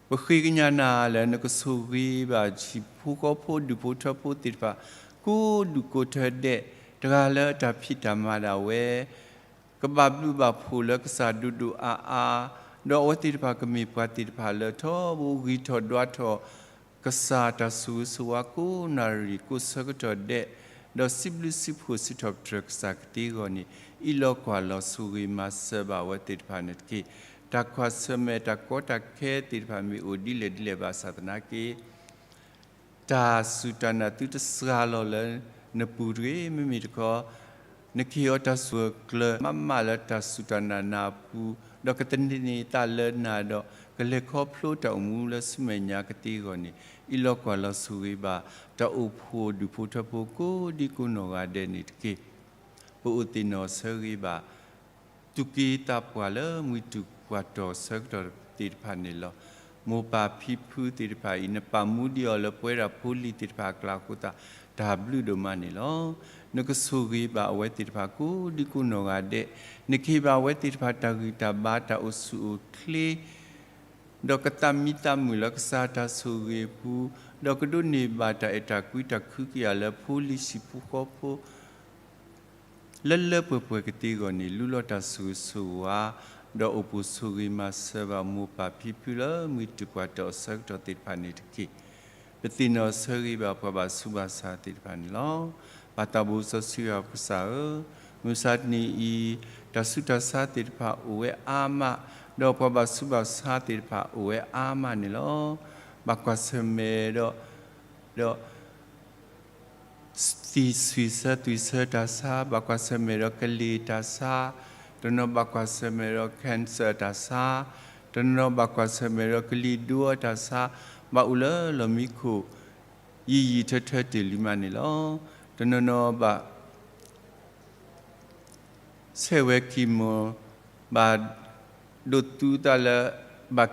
ပဃ့ကညးနၤလၢနကဆိၣ်ဂ့ၤဘၣ် ဟံၣ်ဖိဃီဖိ ဒူၣ်ဖိထၢဖိသ့ၣ်တဖၣ် ကိးဒူၣ်ကိးထၢဒဲး, တဂၤလၢအတၢ်ဖံးတၢ်မၤဒၣ်ဝဲ ကဘၣ်ဘျုးဘၣ်ဖှိၣ်လၢကစၢ်ဒိၣ်ဒိၣ်အါအါ, ဒီးအဝဲသ့ၣ်တဖၣ်ကမ့ၢ်ပှၤသ့ၣ်တဖၣ်လၢထီဘိဂံၢ်ထီၣ်ဒွးထီၣ် ကစၢ်တၢ်ဆိၣ်ဂ့ၤဆိၣ်ဝါကိးနၣ်ရံၣ်ကိးဆၢကတီၢ်ဒဲး, ဒီးစံးဘျုးစံးဖှိၣ်စံးထီၣ်ပတြၢၤကစၢ်ကသ့အဂီၢ်န့ၣ် အံးလီၤကွၢ်လီၤဆိၣ်ဂ့ၤမၤစၢၤဘၣ်အဝဲသ့ၣ်တဖၣ်န့ၣ်တက့ၢ်. တၢ်ကွၢ်ဆၢၣ်မဲာ်တၢ်ကီတၢ်ခဲသ့ၣ်တဖၣ်မ့ၢ်အိၣ်ဒ်လဲၣ်ဒ်လဲၣ်ဘၣ်ဆၣ်သနာ်က့ တၢ်စူၢ်တၢ်နာ်သုတစှၤလီၤလၢနပူၤတဂ့ၤ. မ့မ့ၢ်တခီ နကဟ့ၣ်အီၤတၢ်ဆိၣ်ဂ့ၤကျၢၤမးမးလၢတၢ်စူၢ်တၢ်နာ်နၤအပူၤ, ဒီးကသန့ၤသးလၢနၤဒီး ကလဲၤခီဖျိတၢ်အိၣ်မူလၢဆူမဲာ်ညါကသ့အဂီၢ်န့ၣ် အံးလီၤကွၢ်လီၤဆိၣ်ဂ့ၤဘၣ် တၢ်အိၣ်ဖှိၣ်ဒူၣ်ဖိထၢဖိကိးဒံကိးနီၢ်ဂၤဒဲးန့ၣ်တက့ၢ်. ပအိၣ်သ့ၣ်နီၣ်ဆၢဂ့ၤဘၣ် သူၣ်က့သးပှၢ်လၢမှံတူၢ်ပှၢ်တီၢ်ဆၢကတီၢ်သ့ၣ်တဖၣ်န့ၣ်လီၤ. မိၢ်ပၢ်ဖံဖုသ့ၣ်တဖၣ်အံၤ နပာ်မူဒံးအီၤလၢပဝဲဒၣ်ဖိလံၤသ့ၣ်တဖၣ်အကျါအဃိသတး တၢ်ဘျုးဒိၣ်မးန့ၣ်လီၤ. နကဆိၣ်ဂ့ၤဘၣ်အဝဲသ့ၣ်တဖၣ်ကိးဒံကိးနီၢ်ဂၤဒဲး, နကဟ့ၣ်ဘၣ်အဝဲသ့ၣ်တဖၣ်တၢ်ဂံၢ်တၢ်ဘါတၢ်အိၣ်ဆူၣ်အိၣ်ချ့ ဒီးကသးမံသးမုာ်လၢကစၢ်တၢ်ဆိၣ်ဂ့ၤအပူၤ, ဒီးကဒိးန့ၢ်ဘၣ်တၢ်အဲၣ်တၢ်ကွံတၢ်ခုကယာ်လၢဖိလံၤဟံၣ်ဖိဃီဖိ လၢလၢပှဲၤပှဲၤကသ့အဂီၢ်န့ၣ် လူလီၤတၢ်ဆိၣ်ဂ့ၤဆိၣ်ဝါ, ဒီးအိၣ်ပိၢ်ဆိၣ်ဂ့ၤမၤစၢၤဘၣ်မိၢ်ပၢ်ဖံဖုလၢမှံတူၢ်ပှၢ်တီၢ်အဆၢကတီၢ်သ့ၣ်တဖၣ်န့ၣ်တက့ၢ်. ပသ့ၣ်နီၣ်ဆၢဂ့ၤဘၣ်ပှၤဘၣ်ဆူးဘၣ်ဆါသ့ၣ်တဖၣ်န့ၣ်လီၤ. ပၢ်သးဘိစီဆှံယွၤပကစၢ်ဧၢ, မုၢ်မဆါတနံၤအံၤ တၢ်ဆူးတၢ်ဆါသ့ၣ်တဖၣ် အိၣ်ဝဲအါမး, ဒီးပှၤဘၣ်ဆူးဘၣ်ဆါသ့ၣ်တဖၣ် အိၣ်ဝဲအါမးန့ၣ်လီၤ. ဘၣ်ကွၢ်ဆၢၣ်မဲာ်ဒီး, ဒီး သံၣ်ဆွံၣ်ဆၢသွံၣ်ဆၢတၢ်ဆါ, ဘၣ်ကွၢ်ဆၢၣ်မဲာ်ဒီးကလ့ၢ်တၢ်ဆါ, တနီၤဘၣ်ကွၢ်ဆၢၣ်မဲာ်ဒီး cancer တၢ်ဆါ, တနီၤဘၣ်ကွၢ်ဆၢၣ်မဲာ်ဒီးကလံၤဒိအတၢ်ဆါ, ဘၣ်အိၣ်လၢလီၢ်မံခိၣ် ယံာ်ယံာ်ထၢထၢတ့ၢ်လံမးန့ၣ်လီၤ. တနီၤနီၤဘၣ် ဆဲးဝဲ chemo, ဘၣ်ဒိးသူသးလၢ ဘၣ်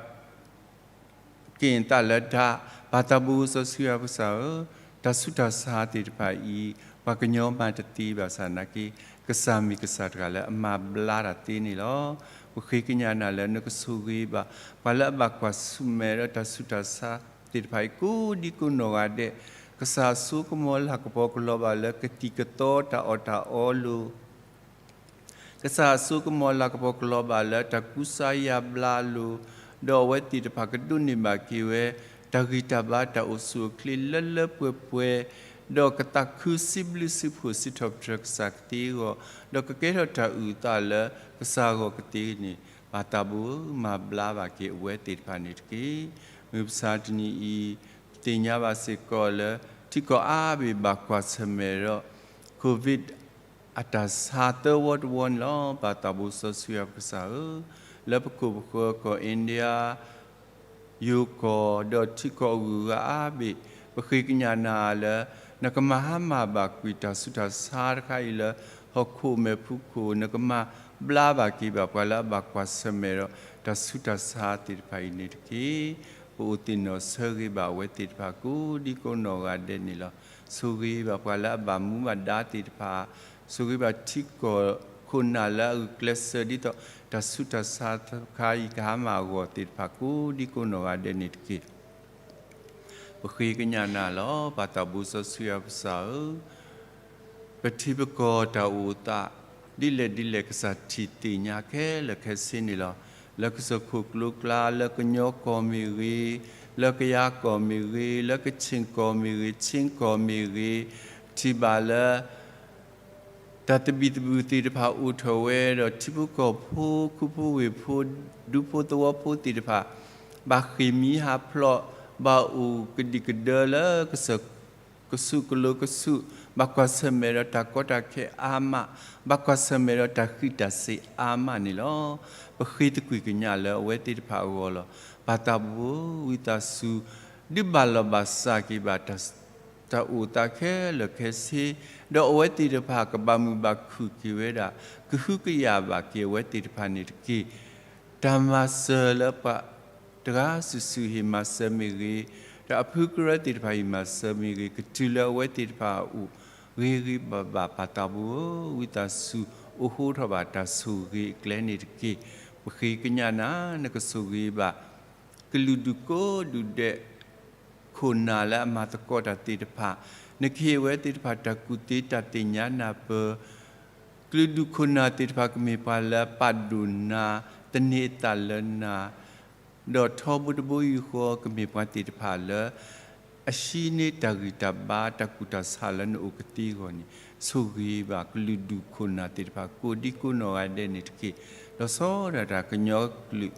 က့ၣ်သးလၢဒၣ်, ပၢ်သးဘိစီဆှံယွၤပကစၢ်ဧၢ, တၢ်ဆူးတၢ်ဆါသ့ၣ်တဖၣ်အံၤ ပှၤကညီမၤတသ့ဘၣ်ဆၣ်နာ်က့ ကစၢ်မ့ၢ်ကစၢ်တဂၤလၢအမၤဘျါတၢ်သ့န့ၣ်လီၤ. ပဃ့ကညးနၤလၢနကဆိၣ်ဂ့ၤဘၣ် ပှၤလၢအဘၣ်ကွၢ်ဆၢၣ်မဲာ်ဒီးတၢ်ဆူးတၢ်ဆါသ့ၣ်တဖၣ်အံၤ ကိးဒံကိးနီၢ်ဂၤဒဲး, ကစၢ်အစိကမီၤလၤကပီၤကလီၤဘၣ်လၢကသံၣ်ကသီတၢ်အီၣ်တၢ်အီလိၤ ကစၢ်အစိကမီၤလၤကပီၤကလီၤဘၣ်လၢတၢ်ကူစါယါဘျါအလိၤ, ဒီးအဝဲသ့ၣ်တဖၣ်ကဒိးန့ၢ်ဘၣ်က့ၤဝဲ တၢ်ဂံၢ်တၢ်ဘါတၢ်အိၣ်ဆူၣ်အိၣ်ချ့လၢလၢပှဲၤပှဲၤ, ဒီးကသးခုစံးဘျုးစံးဖှိၣ်စံးထီၣ်ပတြၢၤကစၢ်ကသ့အဂီၢ်, ဒီးကကဲထီၣ်တၢ်အုၣ်အသးလၢကစၢ်အဂီၢ်ကသ့န့ၣ်, ပၢ်သးဘိဧၢ, မၤဘျါဘၣ်က့ၤအဝဲသ့ၣ်တဖၣ်န့ၣ်တက့ၢ်. မုၢ်မဆါတနံၤအံၤ ပသ့ၣ်ညါဘၣ်စ့ၢ်ကီးလၢ ထံကီၢ်အါဘ့ၣ်ဘၣ်ကွၢ်ဆၢၣ်မဲာ်ဒီး COVID အတၢ်ဆါသၢဝီတဝီန့ၣ်လီၤ. ပၢ်သးဘိစီဆှံယွၤပကစၢ်ဧၢ, လၢပခိၣ်ပဃၢၤကီၢ် India ယိၤကီၢ် ဒီးထံကီၢ်အဂုၤအဂၤအါဘ့ၣ်, ပဃ့ကညးနၤလၢ နကမၤဟါမၢ်ဘၣ်ကွံာ်တၢ်ဆူးတၢ်ဆါတခါအံၤလၢ ဟီၣ်ခိၣ်မဲာ်ဖုခိၣ်, နကမၤဘျါဘၣ်က့ၤဘၣ်ပှၤလၢအဘၣ်ကွၢ်ဆၢၣ်မဲာ်ဒီး တၢ်ဆူးတၢ်ဆါသ့ၣ်တဖၣ်အံၤန့ၣ်တက့ၢ်. ပအိၣ်သ့ၣ်နီၣ်ဆၢဂ့ၤဘၣ်အဝဲသ့ၣ်တဖၣ် ကိးဒံကိးနီၢ်ဂၤဒဲးန့ၣ်လီၤ. ဆိၣ်ဂ့ၤဘၣ်ပှၤလၢအဘၣ်မူဘၣ်ဒါသ့ၣ်တဖၣ်, ဆိၣ်ဂ့ၤဘၣ်ထံကီၢ်ခိၣ်နၢ်လၢအဂုာ်ကျဲးစၢးဒ်သိး တၢ်ဆူးတၢ်ဆါတခါအံၤကဟါမၢ်အဂီၢ်သ့ၣ်တဖၣ် ကိးဒံကိးနီၢ်ဂၤဒဲးန့ၣ်တက့ၢ်. ပဃ့ကညးနၤလီၤ. ပၢ်သးဘိစီဆှံယွၤပကစၢ်ဧၢ, ပထံပကီၢ်တၢ်အိၣ်သး ဒ်လဲၣ်ဒ်လဲၣ် ကစၢ်ထံၣ်သ့ၣ်ညါခဲလၢာ်ခဲဆ့န့ၣ်လီၤ. လၢကစၢၢ်ခိၣ်ကျိကျါ, လၢကညီကီၢ်မ့ၢ်ဂ့ၤ, လၢကယၤကီၢ်မ့ၢ်ဂ့ၤ, လၢကခ့ၣ်ကီၢ်မ့ၢ်ဂ့ၤ, ခ့ၣ်ကီၢ်မ့ၢ်ဂ့ၤ, ထံၣ်ဘၣ်လၢ တၢ်သဘံၣ်သဘုၣ်သ့ၣ်တဖၣ်အိၣ်ထီၣ်ဝဲဒီး ထံဖိကီၢ်ဖိ ခူဖိဝ့ၢ်ဖိ ဒူဖိသဝီဖိသ့ၣ်တဖၣ် ဘၣ်ဃ့ၢ်မှံဟးဖျိး, ဘၣ်အိၣ်ကဒံကဒၢလၢကစၢၢ်ကဆူးကလိၤကဆူး, ဘၣ်ကွၢ်ဆၢၣ်မဲာ်ဒီးတၢ်ကီတၢ်ခဲအါမး, ဘၣ်ကွၢ်ဆၢၣ်မဲာ်ဒီးတၢ်ဃံးတၢ်စ့ၤအါမးန့ၣ်လီၤ. ပဃ့သကွံာ်ကညးလၢအဝဲသ့ၣ်တဖၣ်အဂီၢ်လီၤ. ပၢ်သးဘိ ဝံသးစူၤ ဒုးဘၣ်လီၢ်ဘၣ်စးက့ၤဘၣ် တၢ်အိၣ်သးခဲလၢာ်ခဲဆ့, ဒီးအဝဲသ့ၣ်တဖၣ်ကဘၣ်မုာ်ဘၣ်ခုၣ်က့ၤဝဲဒၣ်, ကဟုကယာ်ဘၣ်က့ၤအဝဲသ့ၣ်တဖၣ်န့ၣ်တက့ၢ်. တၢ်မၤစၢၤလၢပှၤတဂၤစုာ်စုာ်ဟ့ၣ်မၤစၢၤမ့ၢ်ဂ့ၤ, ဒီးအဖုကရၢသ့ၣ်တဖၣ်ဟ့ၣ်မၤစၢၤမ့ၢ်ဂ့ၤ, ကတုၤလၢအဝဲသ့ၣ်တဖၣ်အအိၣ် ဂ့ၤဂ့ၤဘၣ်ဘၣ် ပၢ်သးဘိဧၢ, ဝံသးစူၤ အိၣ်ဃိထီၣ်ဘၣ်တၢ်ဆိၣ်ဂ့ၤအကျဲန့ၣ်တက့ၢ်. ပဃ့ကညးနၤ နကဆိၣ်ဂ့ၤဘၣ် ကလုာ်ဒူၣ်ကိးဒူၣ်ဒဲး ခိၣ်နၢ်လၢအမၤသကိးတၢ်သ့ၣ်တဖၣ်, နကဟ့ၣ်ဝဲသ့ၣ်တဖၣ်တၢ်ကူၣ်သ့တၢ်သ့ၣ်ညါနၢ်ပၢၢ်, ကလုာ်ဒူၣ်ခိၣ်နၢ်သ့ၣ်တဖၣ်ကမ့ၢ်ပှၤလၢပာ်ဒိၣ်နၤ, သန့ၤအသးလၢနၤ, ဒီးထီဘိတဘိယူၢ်ဃီကမ့ၢ်ပှၤသ့ၣ်တဖၣ်လၢ အဟံးန့ၢ်တၢ်ဂံၢ်တၢ်ဘါတၢ်ကူၣ်တၢ်ဆးလၢနအိၣ်ကသ့အဂီၢ်န့ၣ်, ဆိၣ်ဂ့ၤဘၣ်ကလုာ်ဒူၣ်ခိၣ်နၢ်သ့ၣ်တဖၣ် ကိးဒံကိးနီၢ်ဂၤဒဲးန့ၣ်တက့ၢ်. လီၤဆီဒၣ်တၢ်ကညီကလုာ်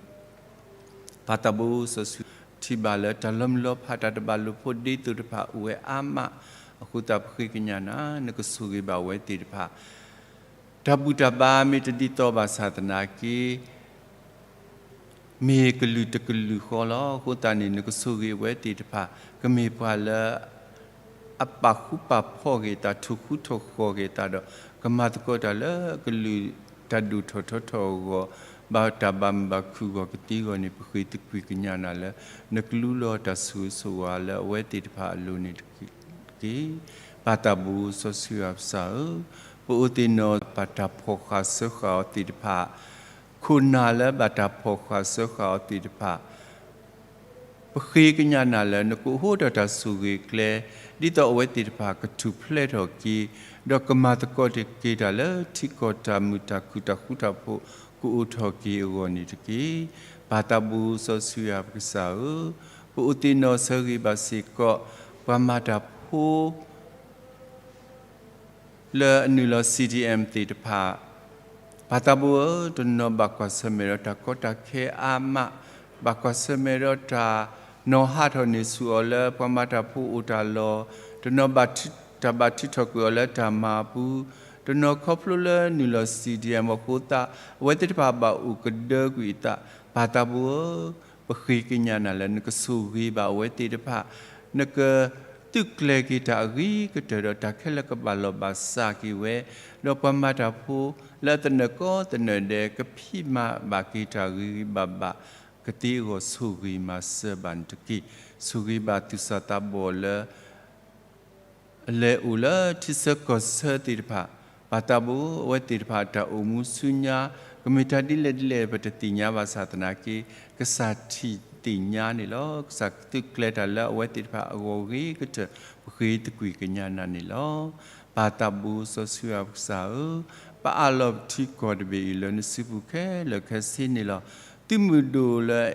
ပၢ်သးဘိစီဆှံ ထံၣ်ဘၣ်လၢတၢ်လီၤမုၢ်လီၤဖး တၢ်တဘၣ်လိာ်ဖိဒ်သိးတဖၣ်အိၣ်ဝဲအါမး, အဃိသတးပဃ့ကညးနၤ နကဆိၣ်ဂ့ၤဘၣ်အဝဲသ့ၣ်တဖၣ် တၢ်ဘူၣ်တၢ်ဘါမ့ၢ်တဒ်သိးဘၣ်ဆၣ်သနာ်က့ မ့ၢ်ကလုာ်တကလုာ်ဃီလီၤ. အဃိသတးန့ၣ် နကဆိၣ်ဂ့ၤအဝဲသ့ၣ်တဖၣ် ကမ့ၢ်ပှၤလၢ အပာ်ဃူပာ်ဖိးက့ၤအသး ထိၣ်ဃူထိၣ်ဃီၤက့ၤအသးဒီး ကမၤသကိးတၢ်လၢကလုာ်တၢ်ဒိၣ်ထီၣ်ထီထီၣ်အဂီၢ် ဘၣ်တၢ်ဘၣ်မုာ်ဘၣ်ခုၣ်အဂီၢ်ကသ့အဂီၢ်န့ၣ် ပဃ့သကွံာ်ကညးနၤလၢ နကလူလီၤတၢ်ဆိၣ်ဂ့ၤဆိၣ်ဝါလၢအဝဲသ့ၣ်တဖၣ်အလိၤန့ၣ်တက့ၢ်. ပၢ်သးဘိစီဆှံယွၤပကစၢ်ဧၢ, ပအိၣ်သ့ၣ်နီၣ် ပတၢ်ဖီၣ်ဃာ်စၢဃာ်အီၤသ့ၣ်တဖၣ် ခိၣ်နၢ်လၢဘၣ်တၢ်ဖီၣ်ဃာ်စၢဃာ်အီၤသ့ၣ်တဖၣ် ပဃ့ကညးနၤလၢနကအိၣ်ဒီးတၢ်ဆိၣ်ဂ့ၤအကျဲ ဒ်သိးအဝဲသ့ၣ်တဖၣ်ကထူၣ်ဖျဲးထီၣ်က့ၤ ဒီးကမၤသကိးတက့ၤတၢ်လၢထံကီၢ်တၢ်မုာ်တၢ်ခုၣ်တၢ်ဃူတၢ်ဖိးကအိၣ်ထီၣ်က့ၤအဂီၢ်န့ၣ်တက့ၢ်. ပၢ်သးဘိစီဆှံယွၤပကစၢ်ဧၢ, ပအိၣ်သ့ၣ်နီၣ်ဆၢဂ့ၤဘၣ်စ့ၢ်ကီး ပှၤမၤတၢ်ဖိ လၢအနုာ်လီၤ C D M သ့ၣ်တဖၣ်, ပၢ်သးဘိဧၢ, တနီၤဘၣ်ကွၢ်ဆၢၣ်မဲာ်ဒီးတၢ်ကီတၢ်ခဲအါမး, ဘၣ်ကွၢ်ဆၢၣ်မဲာ်ဒီးတၢ်နီၢ်ဟးထီၣ်န့ၢ်ဆူၣ်အီၤလၢပှၤမၤတၢ်ဖိအိၣ်တၢ်လီၢ်, တနီၤဘၣ်ထံ တၢ်ဘၣ်ထုးထီၣ်ကွံာ်အီၤလၢတၢ်မၤအပူၤ, တနီၤခီဖျိလၢနုာ်လီၤ စီၣ်ဒံၣ်အမ် အဃိသတး အဝဲသ့ၣ်တဖၣ်ဘၣ်အိၣ်ကဒၢကွံာ်အသး, ပၢ်သးဘိဧၢ, ပဃ့ကညးနၤလၢနကဆိၣ်ဂ့ၤဘၣ်အဝဲသ့ၣ်တဖၣ်, နကသုးကျဲၤက့ၤတၢ်အဂ့ၤကတၢၢ်ဒီးတၢ်ခဲလၢာ်ကဘၣ်လီၤဘၣ်စးက့ၤဝဲ, ဒီးပှၤမၤတၢ်ဖိလၢအသနၢၣ်ကီသနၢၣ်ဒဲး ကဖံးမၤဘၣ်က့ၤတၢ်ဂ့ၤဂ့ၤဘၣ်ဘၣ် ကသ့အဂီၢ်ဆိၣ်ဂ့ၤမၤစၢၤဘၣ်နတက့ၢ်. ဆိၣ်ဂ့ၤဘၣ်သူၣ်စၢ်သးဘီၣ်လၢ အလဲၤအိၣ်လၢထံဆၢကီၢ်ဆၢသ့ၣ်တဖၣ်, ပၢ်သးဘိ အဝဲသ့ၣ်တဖၣ်အတၢ်အိၣ်မူဆူညါ ကမ့ၢ်တၢ်ဒ်လဲၣ်ဒ်လဲၣ် ပတသ့ၣ်ညါဘၣ်ဆၣ်သနာ်က့ ကစၢ်ထံၣ်သ့ၣ်ညါန့ၣ်လီၤ. ကစၢ်ကသုးကျဲၤတၢ်လၢအဝဲသ့ၣ်တဖၣ်အဂီၢ်ဂ့ၤကတၢၢ် ပဃ့သကွံာ်ကညးနၤန့ၣ်လီၤ. ပၢ်သးဘိစီဆှံယွၤပကစၢ်ဧၢ, ပအးလီၤပထံကီၢ်တဘ့ၣ်အံၤလၢနစုပူၤခဲလၢာ်ခဲဆ့န့ၣ်လီၤ. သုးမုၢ်ဒိၣ်လၢ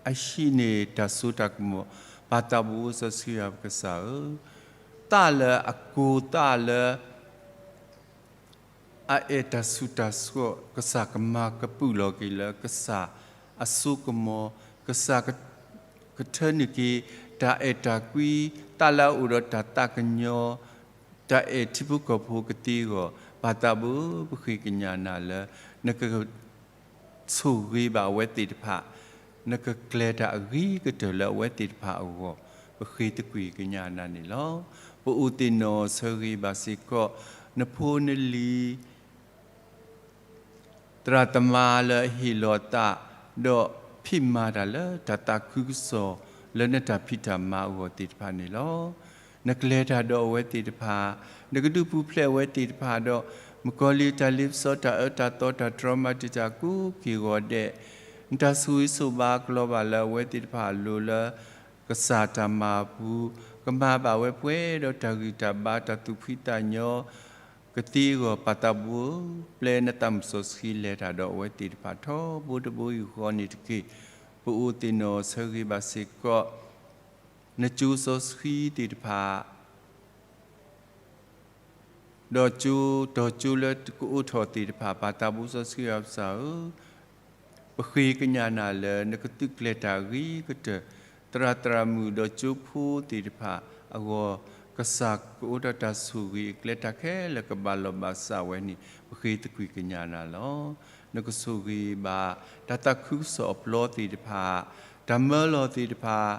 အဟံးန့ၢ်တၢ်စိတၢ်ကမီၤ, ပၢ်သးဘိစီဆှံယွၤပကစၢ်ဧၢ, သးလၢအကိၢ်သးလၢ အအဲၣ်တၢ်ဆူးတၢ်ဆှီၣ် ကစၢ်ကမၤကပုာ်လီၤက့ၤလၢကစၢ်အစိကမီၤ, ကစၢ်က ကထၢနုာ်က့ၤ တၢ်အဲၣ်တၢ်ကွံ, သးလၢအအိၣ်ဒီးတၢ်သးကညီၤ, တၢ်အဲၣ်ထံဖိကီၢ်ဖိကသ့အဂီၢ်, ပၢ်သးဘိ ပဃ့ကညးနၤလၢ နက ဆိၣ်ဂ့ၤဘၣ်အဝဲသ့ၣ်တဖၣ်, နကကျဲၤတၢ်အဂ့ၤကတၢၢ်လၢအဝဲသ့ၣ်တဖၣ်အဂီၢ်, ပဃ့သကွံာ်ကညးနၤန့ၣ်လီၤ. ပအိၣ်သ့ၣ်နီၣ်ဆၢဂ့ၤဘၣ်စ့ၢ်ကီး နဖိနလံၤ သရၣ်သမါလၢအဟ့ၣ်လီၤအသး, ဒီးဖံးမၤတၢ်လၢတၢ်သးခုကစီၣ်လၢနတၢ်ဖံးတၢ်မၤအဂီၢ်သ့ၣ်တဖၣ်န့ၣ်လီၤ. နကလဲၤတၢ်ဒီးအဝဲသ့ၣ်တဖၣ်, နကဒုးပူၤဖျဲးအဝဲသ့ၣ်တဖၣ်ဒီး မုၣ်ကီၤလံၢ်တၢ်လ့ပစီတၢ်အၢတၢ်သီတၢ်တြီမၤတံာ်တာ်ကိးက့ၢ်ဂီၤဒဲး, နတၢ်ဆိၣ်ဂ့ၤဆိၣ်ဘါကလီၤဘၣ်လၢအဝဲသ့ၣ်တဖၣ်အလိၤလၢ ကစၢ်တၢ်မၤအပူၤ, ကမၤဘၣ်ဝဲပှဲၤဒီးတၢ်ဂံၢ်တၢ်ဘါတၢ်သူၣ်ဖှံသးညီ ကသ့အဂီၢ် ပၢ်သးဘိဧၢ, ပျဲနသးမုၢ်စီဆှံလဲၤတၢ်ဒီးအဝဲသ့ၣ်တဖၣ်ထီဘိတဘိယူၢ်ဃီန့ၣ်တက့ၢ်. ပအိၣ်သ့ၣ်နီၣ်ဆၢဂ့ၤဘၣ်စ့ၢ်ကီး နကၠိစီဆှံသ့ၣ်တဖၣ် ဒီးကၠိတီၤကၠိလၢကအိးထီၣ်သ့ၣ်တဖၣ် ပၢ်သးဘိစီဆှံယွၤပကစၢ်ဧၢ, ပဃ့ကညးနၤလၢနကသုးကျဲၤတၢ်အဂ့ၤကတၢၢ်, သရၣ်သရၣ်မုၣ်ဒီးကၠိဖိသ့ၣ်တဖၣ်အဂီၢ်, ကစၢ်ကအိးထီၣ်တၢ်ဆိၣ်ဂ့ၤအကျဲတၢ်ခဲလၢာ်ကဘၣ်လီၤဘၣ်စးဝဲန့ၣ် ပဃ့သကွံာ်ကညးနၤလီၤ. နကဆိၣ်ဂ့ၤဘၣ် တၢ်သးခုကစီၣ်အပျီသ့ၣ်တဖၣ်, တၢ်မၢလီၤသ့ၣ်တဖၣ်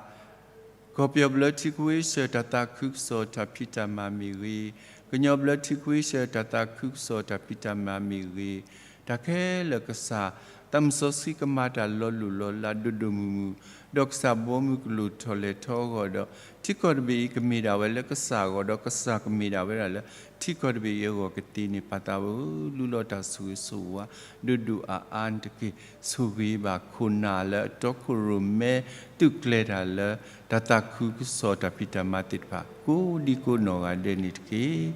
ကီၢ်ပယီၤဘျၢထံခဝ့ၡၢၣ်တၢ်သးခုကစီၣ်တၢ်ဖံးတၢ်မၤမ့ၢ်ဂ့ၤ, ကညီဘျၢထံခဝ့ၡၢၣ်တၢ်သးခုကစီၣ်တၢ်ဖံးတၢ်မၤမ့ၢ်ဂ့ၤ, တၢ်ခဲလၢာ်ကစၢ် သးမုၢ်စီဆှံကမၤတၢ်လီၤလိၢ်လီၤလးဒိၣ်ဒိၣ်မုၢ်မုၢ်, ဒီးကစၢ်ဘီမုၢ်ကလူးထီၣ်လဲၤထီအဂီၢ်ဒီး ထံကီၢ်တဘ့ၣ်အံၤကမ့ၢ်ဒၣ်ဝဲလၢကစၢ်အဂီၢ်ဒီး ကစၢ်ကမ့ၢ်ဒၣ်ဝဲဒၣ်လၢ ထံကီၢ်တဘ့ၣ်အံၤအဂီၢ်ကသ့န့ၣ် ပၢ်သးဘိဧၢ, လူလီၤတၢ်ဆိၣ်ဂ့ၤဆိၣ်ဝါ ဒိၣ်ဒိၣ်အါအါန့ၣ်တက့ၢ်. ဆိၣ်ဂ့ၤဘၣ်ခိၣ်နၢ်လၢအတီခိၣ်ရိၣ်မဲ သုးကျဲၤတၢ်လၢ တၢ်သးခုကစီၣ်တၢ်ဖံးတၢ်မၤသ့ၣ်တဖၣ် ကိးဒံကိးနီၢ်ဂၤဒဲးန့ၣ်တက့ၢ်.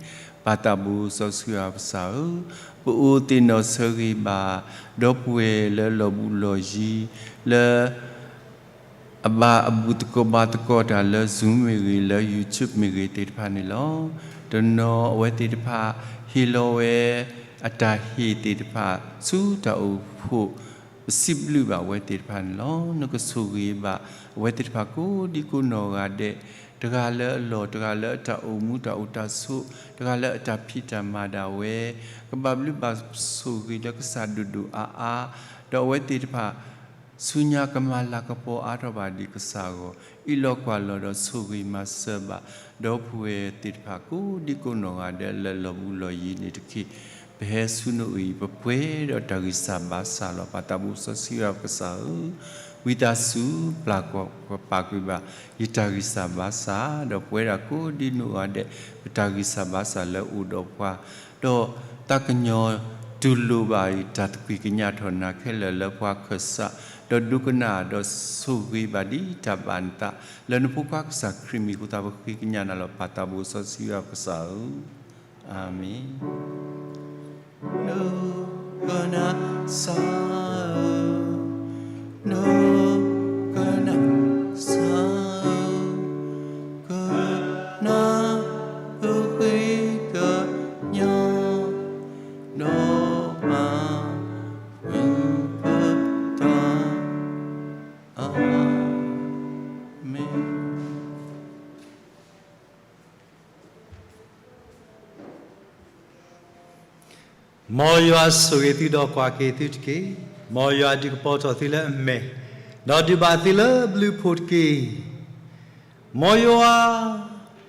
ပၢ်သးဘိစီဆှံယွၤပကစၢ်ဧၢ, ပအိၣ်သ့ၣ်နီၣ်ဆၢဂ့ၤဘၣ် ဒီပုၢ်ဝဲၢ်လၢလီၢ်ဘူးလီၢ်ယံၤ လၢ အဘၣ်အဘူၣ်သကိးဘါသကိးတၢ်လၢ Zoom မ့ၢ်ဂ့ၤ, လၢ YouTube မ့ၢ်ဂ့ၤသ့ၣ်တဖၣ်န့ၣ်လီၤ. တနီၤအဝဲသ့ၣ်တဖၣ် ဟ့ၣ်လီၤဝဲ အတၢ်ဟ့ၣ်သ့ၣ်တဖၣ် ဆူတၢ်အိၣ်ဖှိၣ် ပစံးဘျုးဘၣ်အဝဲသ့ၣ်တဖၣ်န့ၣ်လီၤ. နကဆိၣ်ဂ့ၤဘၣ် အဝဲသ့ၣ်တဖၣ်ကိးဒံကိးနီၢ်ဂၤဒဲး, တဂၤလၢအလီၢ်, တဂၤလၢအတၢ်အိၣ်မူတၢ်အိၣ်တၢ်ဆိး, တဂၤလၢအတၢ်ဖံးတၢ်မၤဒၣ်ဝဲ, ကဘၣ်ဘျုးဘၣ်ဆိၣ်ဂ့ၤလၢကစၢ်ဒိၣ်ဒိၣ်အါအါ, ဒီးအဝဲသ့ၣ်တဖၣ် ဆူညါကမၤလၤကပီၤအါထီၣ်ဘၣ်ဒံးကစၢ်အဂီၢ်, အ့ၣ်လိာ်ကွၢ်လိာ်ဒီးဆိၣ်ဂ့ၤမၤစၢၤဘၣ် ဒီပုၢ်ဝဲၢ်သ့ၣ်တဖၣ်ကိးဒံကိးနီၢ်ဂၤဒဲးလၢလီၢ်ဘူးလီၢ်ယံၤန့ၣ်တက့ၢ်. ပဟဲဆူနအိၣ်အံၤ ပပှဲၤဒီးတၢ်ဂံၢ်စၢ်ဘါစၢ်လီၤ. ပၢ်သးဘိစီဆှံယွၤပကစၢ်ဧၢ, ဝံသးစူၤပျၢ်ကွံာ်ပာ်ကွံာ်ဘၣ် ယတၢ်ဂံၢ်စၢ်ဘါစၢ်, ဒီးပဝဲဒၣ်ကိးဒံနီၢ်ဂၤဒဲး ပတၢ်ဂံၢ်စၢ်ဘါစၢ်လၢအိၣ်ဒီးပှၤ ဒီးသးကညီၤတူၢ်လိာ်ဘၣ်အံၤ တၢ်သကွံာ်ကညးထီၣ်နၤခဲလၢာ်လၢပှၤခၢၣ်စး, ဒီးဒိကနၣ်ဒီးဆိၣ်ဂ့ၤဘၣ်ဒ်တၢ်ဘၣ်နသး, လၢနဖိခွါကစၢ်ခရံာ်မံၤအဃိသတး ပဃ့ကညးနၤလီၤ. ပၢ်သးဘိစီဆှံယွၤပကစၢ်ဧၢ, အၤမ့ၣ်. နကနၣ်စၢ်ဧၢ, နကနၣ်စၢ်ဧၢ, ကနၣ်ဃ့ကညး ဒီးမၤဝံၤပတၢ်, အၤမ့ၣ်. မ်ယွၤဆိၣ်ဂ့ၤသုဒီးကွၢ်က့ၤသုတက့ၢ်. မ်ယွၤဒုးကပီၤထီၣ်သုလၢအမဲာ်, ဒီးဒုးဘၣ်သုလၢဘျုးဖှိၣ်တက့ၢ်. မ်ယွၤ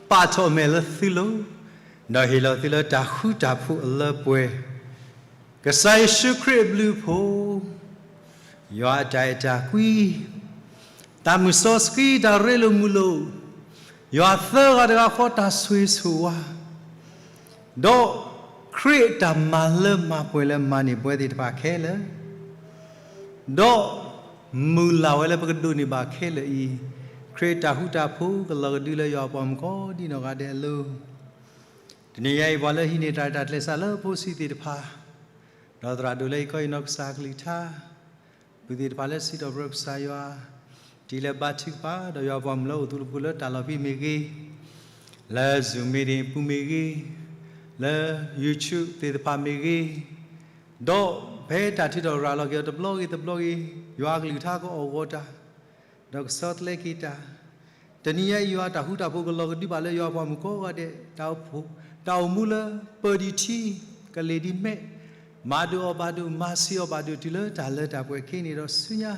ပာ်ထီၣ်အမဲာ်လၢသုလိၤ, ဒီးဟ့ၣ်လီၤသုလၢတၢ်ဃူတၢ်ဖိးအလၢပှဲၤ, ကစၢ်ယ့ၣ်ၡူးခရံာ်အဘျုးအဖှိၣ်, ယွၤအတၢ်အဲၣ်တၢ်ကွံ, တၢ်မုၢ်စီဆှံတၢ်ရ့လိာ်မုာ်လိာ်, ယွၤသၢဂၤတဂၤဃီတၢ်ဆိၣ်ဂ့ၤဆိၣ်ဝါ, ဒီးခရံာ်အတၢ်မၤလၢမၤပှဲၤလၢမၤန့ၢ်ပဝဲသ့ၣ်တဖၣ်ခဲလၢာ်, ဒီးမုၢ်လၢ်ဝဲလၢပကဒိးန့ၢ်ဘၣ်ခဲလၢာ်အံၤ, ခရံာ်တၢ်ဃူတၢ်ဖိးကလီၤကဒုလၢယွၤအပှၤမုၣ်ကိးဒံနီၢ်ဂၤဒဲးအလိၤ, တနံၤညါအံၤ ပှၤလၢဟံးန့ၢ်တၢ်ရဲၣ်တၢ်ကျဲၤစၢ်လၢဖိဆံးသ့ၣ်တဖၣ်, ဒီးသရၣ်ဒိၣ်လၢဟံးကီဟံးနီၤကစၢ်အကလုၢ်ကထါ, ပုၢ်သ့ၣ်တဖၣ်လၢစံးထီၣ်ပတြၢၤကစၢ်ယွၤ, တံၤလၢဘါထုကဖၣ်, ဒီးယွၤပှၤမုၣ်လၢအိၣ်သူၣ်လီၤဖှိၣ်လၢတၢ်လီၢ်ဖဲမ့ၢ်ဂ့ၤ, လၢ Zoom meeting ပူၤမ့ၢ်ဂ့ၤ, လၢ YouTube သ့ၣ်တဖၣ်မ့ၢ်ဂ့ၤ, ဒီးဖဲတၢ်ထုးထီၣ်ရၤလီၤက့ၤအီၤတဘျီဂ့ၤတဘျီဂ့ၤ, ယွၤအကလုၢ်ကထါကအီၣ်ဂီၤတၢ်, ဒီးကဆီတလဲက့ၤတၢ်, တနံၤညါအံၤ ယွၤတၢ်ဃူတၢ်ဖိးကလီၤကဒုဘၣ်လၢယွၤပှၤမုၣ်ကိးဂၤဒဲး, တၢ်အိၣ်မူလၢပၢၤဒံးထံ, ကလ့ၤဒံးမဲး, မၤဒိၣ်အီၣ်ဘၣ်ဒိၣ်, မၤဆံးအီၣ်ဘၣ်ဒိၣ်တုၤလၢတၢ်လၢတၢ်ပှဲၤခံန့ၣ်ဒီးဆူညါ